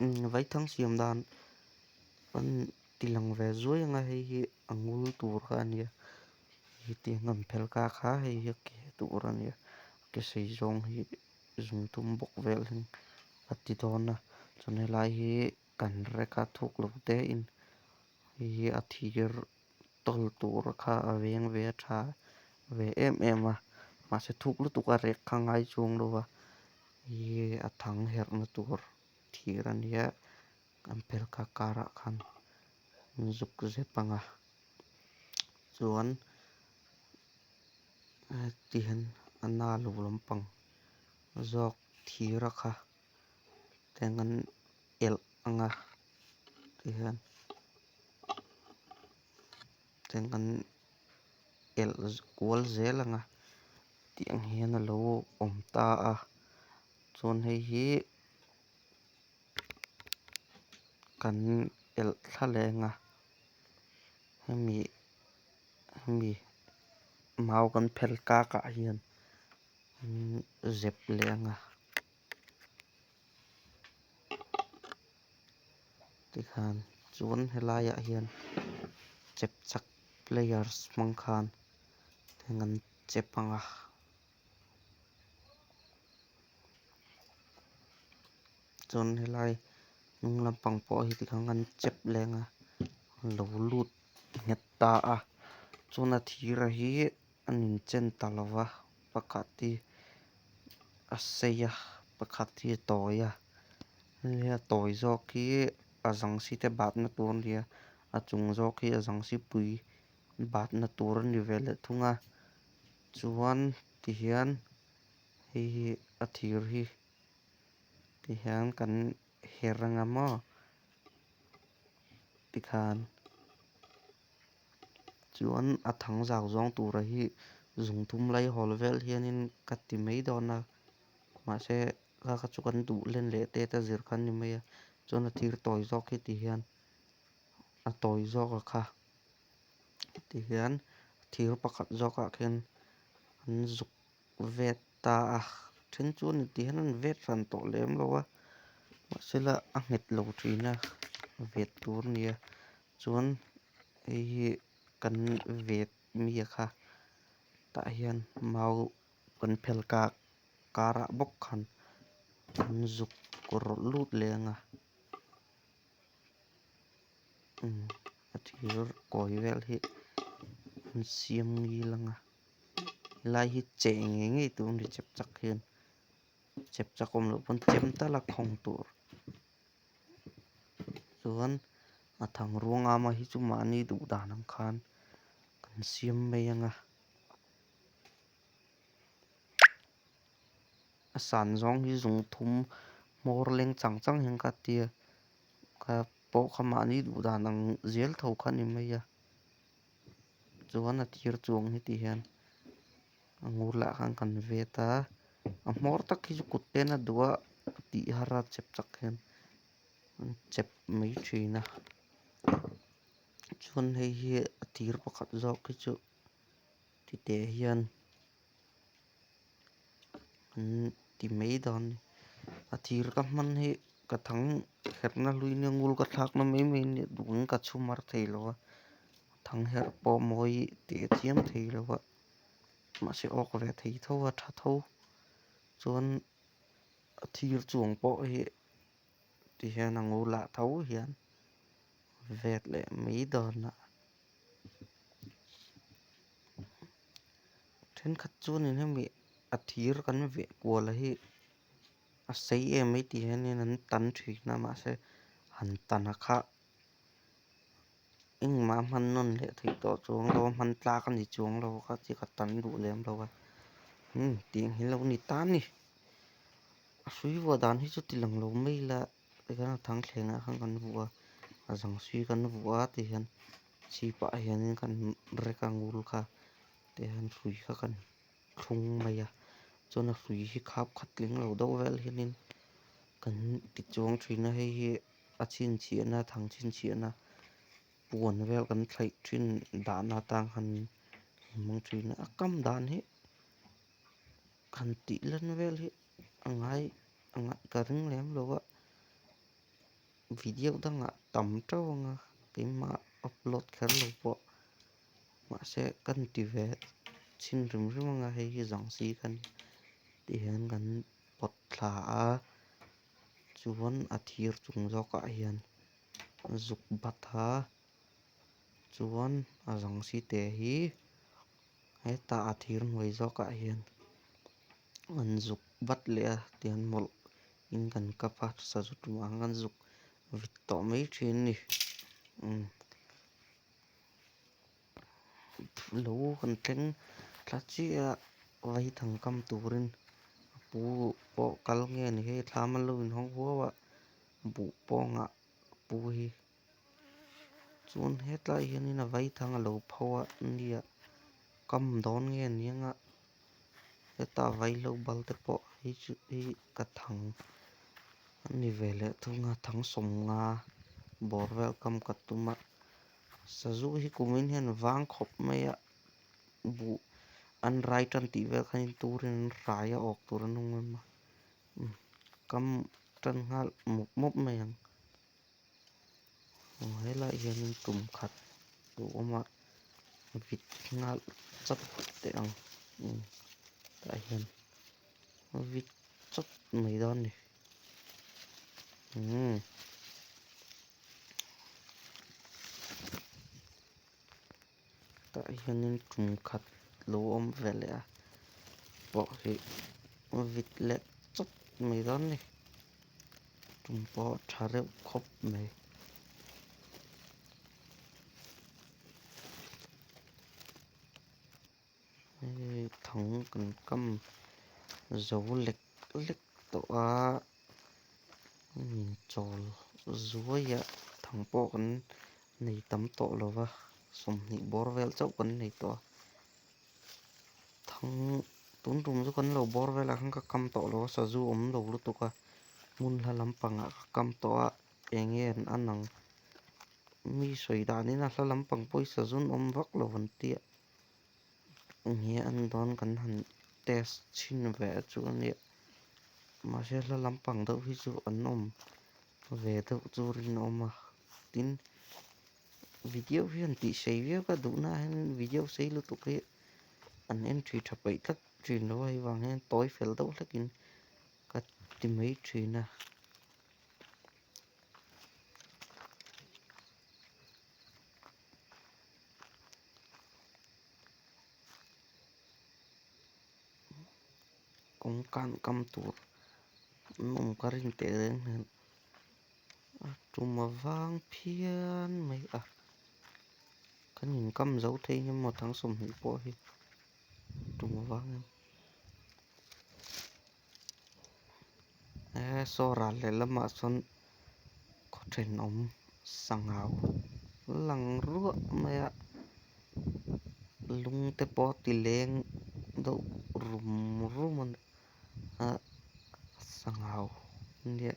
Vaithang siam dan an ti lang ve zuai ang a hei hi a ngul tur kha a nia hetiang an phel kak a hei hi a ke tur a nia ke sei zawng hi zungtum bawk vel hi a ti dawn a chuan helai hi kan rek a thuk lo te in hei hi a thir tawl tur kha a veng ve a tha ve em em a mahse thuk lutuk a rek kha a ngai chuang lo a ihh a thang herh na tur thir a nia an phel kha karah khan an zuk zep ang a chuan ti hian a na lo lampang zawk thir a kha tiang an elh ang a tihian tiang an elh kual zel ang a tiang hian a lo awm ta a chuan hei hi kan elh thla leh ang a hemi hemi mau kan phel kak ah hian zep leh ang a. Tikhan chuan helaiah hian chep chak players hmang khan heng an chep ang a chuan helai hnung lampang pawh hi tikhan an chep leh ang a lo lut nghet ta a chuan a thir hi a inchen ta lo va pakhat hi a sei a pakhat hi a tawi a hei a tawi zawk hi a zang si te batna tur a ni a a chung zawk hi a zang sipui batna tur a ni ve leh thung a chuan tihian hei hi a thir hi tihian kan her anga maw tikhan. Chuan a thang zau zawng tura hi zung thum lai hawl vel hianin ka ti mai dawn a mahse kha kha chu kan duh len leh tet a zir kha a ni mai a chuan a thir tawi zawk hi ti hian a tawi zawk a kha ti hian thir pakhat zawk ah khian an zuk vet ta a then chuan ti hian an vet hran tawh lem lo a mahsela a nghet lo thin a vet tur a nia. Chuan hei hi kan vet mi kha tah hian mau kan phel kak karah bawk khan an zuk rawlh lut leh ang a umm a thir kawi vel hi an siam ngil ang a helai hi cheh ngei ngei tur a ni chep chak hian chep chak awm loh pawn chem tal a khawng tur. Chuan a thang ruang ama hi chu mahni duh dan ang khan kan siam mai ang a a san zawng hi zung thum hmawr leng chang chang hian ka tia kha pawh kha mahni duh dan ang zel tho kha a ni mai a chuan a thir chuang hi ti hian a ngur lah khan kan vet a a hmawr tak hi chu kut te an a duh a tih har a chep chak hian an chep mai thin a chuan hei hi a tir pakhat zawk hi chu tite hian an ti mai dawn a ni a thir ka hman hi ka thang herhna hlui nia ngul ka thlakna mai mai nia duhin ka chhum har thei lo a thang herh pawh mawi teh chiam thei lo a. Mahse awk ve thei tho a tha tho chuan a thir chuang pawh hi ti hian a ngo lah tho hian vet leh mai dawn a thenkhat chuanin hemi a thir kan veh kual a hi a sei em mai tih hianin an tan thin a mahse han tan a kha. Engmah hman nawn leh theih tawh chuang lo a hman tlak a ni chuang lo kha chi ka tan duh lem lo a umm tiang hi lo ni ta a ni a hrui vuah dan hi chu ti lang lo mai ila tikhian a thang thleng ah khan kan vuah a a zang sui kan vuah a tihian chhip ah hianin kan rek a ngul kha tihian hrui kha kan thlung mai a chuan a hrui hi khap khat tling lo deuh vel hianin kan ti chuang thin a hei hi. A chhinchhiahna thang chhinchhiahna puan vel kan thlaih thin dahna atang khan hmang thin a a kam dan hi han tih lan vel hi a ngai a ngaih ka ring lem lo a. Video dangah tam teuh anga keimah upload kher lo pawh mahse kan ti ve chhin hrim hrim anga hei hi zang si kha ni tihian kan pawt thla a chuan a thir chung zawkah hian zuk bat a chuan a zang si te hi hetah a thir hnuai zawkah hian an zuk bat leh a tihian hmawlh in kan kap a sazu tumah khan kan zuk vit tawh mai thin a ni umm lo kan thleng thla chiah a vaithang kam turin a pu pawh kal nge ni hei thlam an lo inhawng huau a buh pawngah a pu hi chuan hetlaiah hianin a vaithang a lo pho a nia kam dawn nge ni anga heta vaihlo bal te pawh hei chu hi ka thang a ni ve leh thung a thang sawmnga bawr vel kam ka tum a sazu hi kumin hian vang khawp mai a buh an rai tan tih vel khanin turin an hrai a awk tur an awm em a kam tan nghal mup mup mai ang. Aw helaiah hianin tum khat a awm a vit nghal chawt teh ang umm tah hian vit chawt mai dawn a ni umm. Tah hianin tum khat lo awm ve leh a pawh hi vit leh chawt mai dawn a ni tum pawh tha reuh khawp mai. Hei thang kan kam zo lek lek tawh a chawl zuai a thang pawh kan nei tam tawh lo va 20 bawr vel chauh kan nei tawh a thang tun tum chu kan lo bawr velah khan ka kam tawh lo a sazu awm lo lutuk a hmun hla lampangah ka kam tawh a eng nge an an ang mi sawi danin a hla lampang pawh hi sazu an awm vak lo an tia eng nge an dawn kan han test chhin ve chu a nia mahse hla lampang deuh hi chu an awm ve deuh chu rinawm a tin video hian tih sei viau ka duh na hian video sei lutuk hi an entry tha peih tlat thin lo a hei vang hian tawi fel deuh hlek in ka ti mai thin a. Kawngkan kam tur an awm ka rin teh reng hian a tum a vang phian mai a kan inkam zo thei ang emaw thang 20 pawh hi tum a vang em he saw ral lehlamah sawn khaw thenawm sangau lang ruah mai a lung te pawh a ti leng deuh rum rum a a sangau nia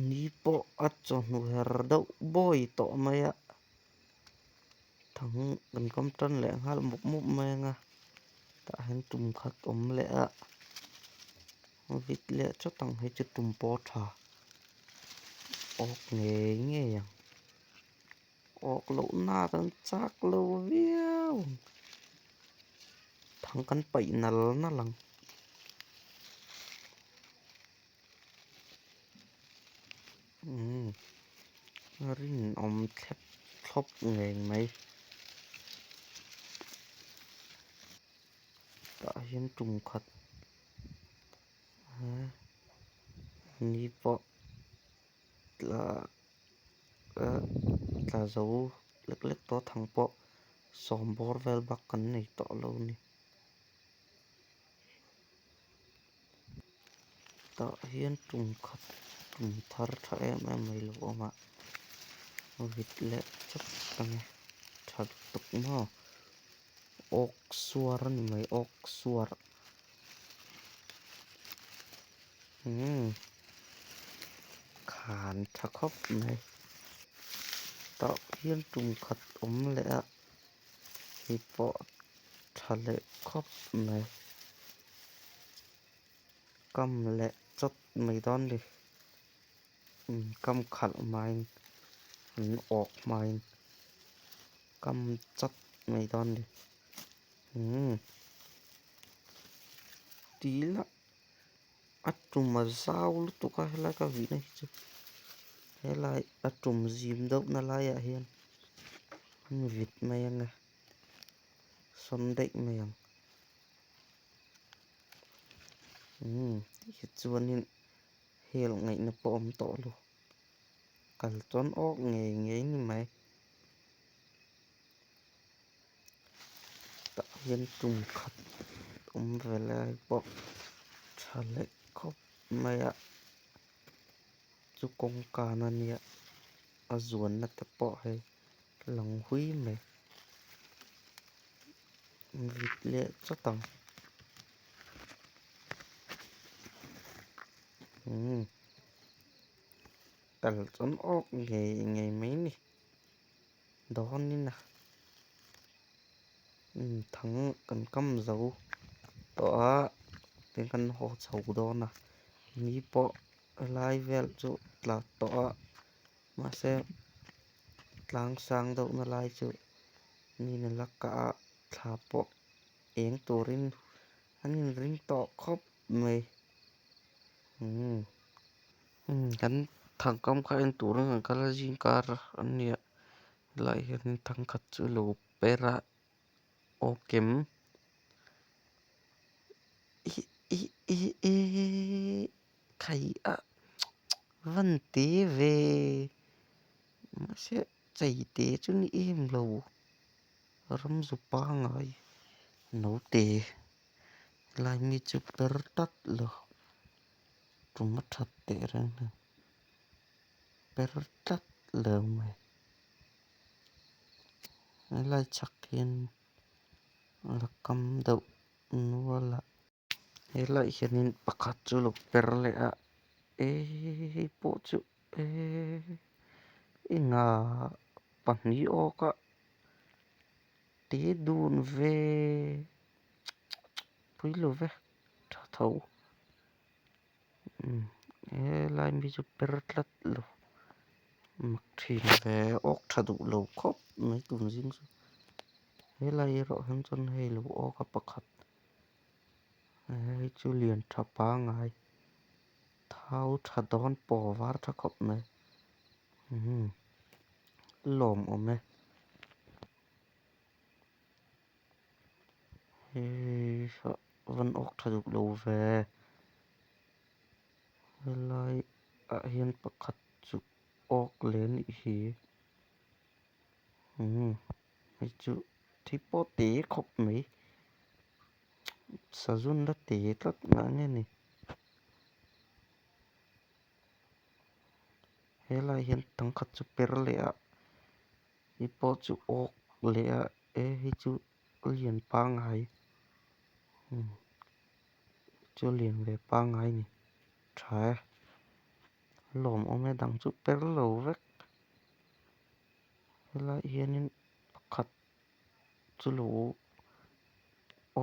ni pawh a chawhnu her deuh bawi tawh mai a thang kan kam tan leh nghal mup mup mai ang a tah hian tum khat awm leh a vit leh chawt ang hei chu tum pawh a tha awk ngei ngei ang awk loh na kan chak lo viau ang thang kan paih nal nal ang. Umm a rinawm thlep thlawp ngei mai tah hian tum khat ni pawh tla tla zo lek lek tawh thang pawh 10 bawr vel bak kan nei tawh lo a ni. Tah hian tum khat tum thar tha em em mai lo awm a vit leh chawt a ni tha lutuk maw awk suar a ni mai awk suar umm khan tha khawp mai tah hian tum khat awm leh a hei pawh tha leh khawp mai. Kam leh. chawt mai dawn ni min kam khalh hmain an awk hmain kam chawt mai dawn ni umm tila a tum a zau lutuk a helai ka vihna hi chu helai a tum zim deuh na laiah hian an vit mai ang e sawn daih mai ang umm tikhi chuanin hel ngaihna pawh a awm tawh lo kal chuan awk ngei ngei a ni mai tah hian tum khat awm ve lai pawh tha leh khawp mai a chu kawngkan a nia a zuanna te pawh hei lang hui mai vit leh chawt ang umm kal chuan awk ngei ngei mai a ni dawnin a umm thang kan kam zo tawh a tin kan haw chho dawn a ni pawh helai vel chu tla tawh a mahse tlang sang deuh na lai chu ni in a la kah a thla pawh eng turin an inring tawh khawp mai umm umm kan thangkam kha en turin kan kal a zingkar a nia helaiah hianin thangkhat chu a lo per a awk em ih ih ih ihh khai a van te ve mahse chei te chu ni em lo ramzu pangai naute helai mi chu per tlat lo tum a that teh reng nen per tlat lo mai helai chhak hian la kam deuh nual a. Helaiah hianin pakhat chu lo per leh a ehh hei pawh chu ehh enga pahnih awk a te dun ve pui lo ve tha tho umm helai mi chu per tlat lo mak thin ve awk tha duh lo khawp mai tun zing chu helai erawh hian chuan hei lo awk a pakhat. Hei chu lian tha pangai thau tha dawn paw var tha khawp mai umm lawm awm e hei van awk tha duh lo ve helai ah hian pakhat chu awk leh a nih hi umm hei chu thil pawh te khawp mai. Sazun la te tlat ngah nge ni helai hian thangkhat chu per leh a hei pawh chu awk leh a e hei chu lian pangai umm chu lian ve pangai a ni tha e lawmawm e dang chu per lo vek helaiah hianin pakhat chu lo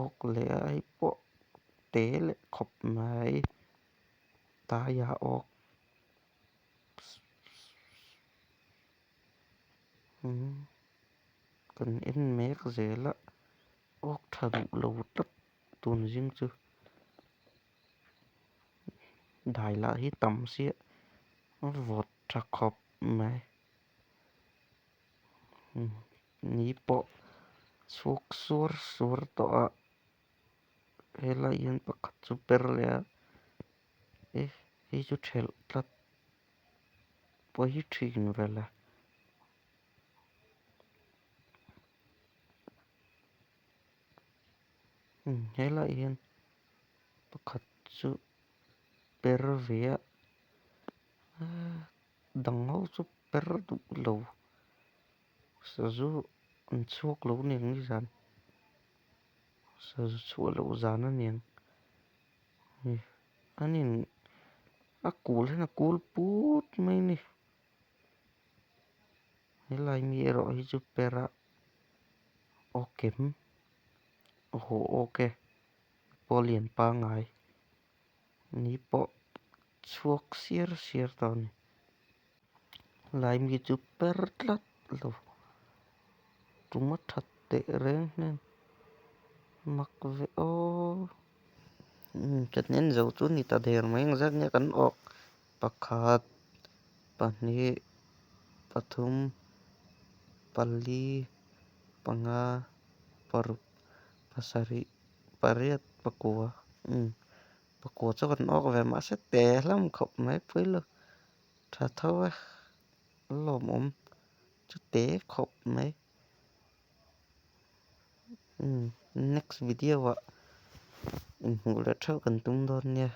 awk leh a hei pawh te leh khawp mai taia awk umm kan en mek zel a awk tha duh lo tlat tun zing chu dai lah hi tam sia a vawt tha khawp mai ni pawh chhuak suar suar tawh a helai hian pakhat chu per leh a eh hei chu thelh tlat pawi thin vel a. Umm helaiah hian pakhat chu per ve a ahh dang ho chu per duh lo sazu an chhuak lo aniang nizan sazu chhuah loh zan aniang an in a kul hian a kul put mai a ni helai mi erawh hi chu per a awk em aw awk e pawh lian pangai ni pawh. chhuak siar siar tawh a ni. Lai mi chu per tlat lo tum a that teh reng hnen mak ve aw. Umm kan en zo chu ni ta der mai ang zat nia kan awk pakhat pahnih pathum pali panga paruk pasarih pariat pakua umm pakua chu kan awk ve mahse te hlawm khawp mai pawi lo tha tho e a lawmawm chu te khawp mai umm next video ah inhmuh leh theuh kan tum dawn nia.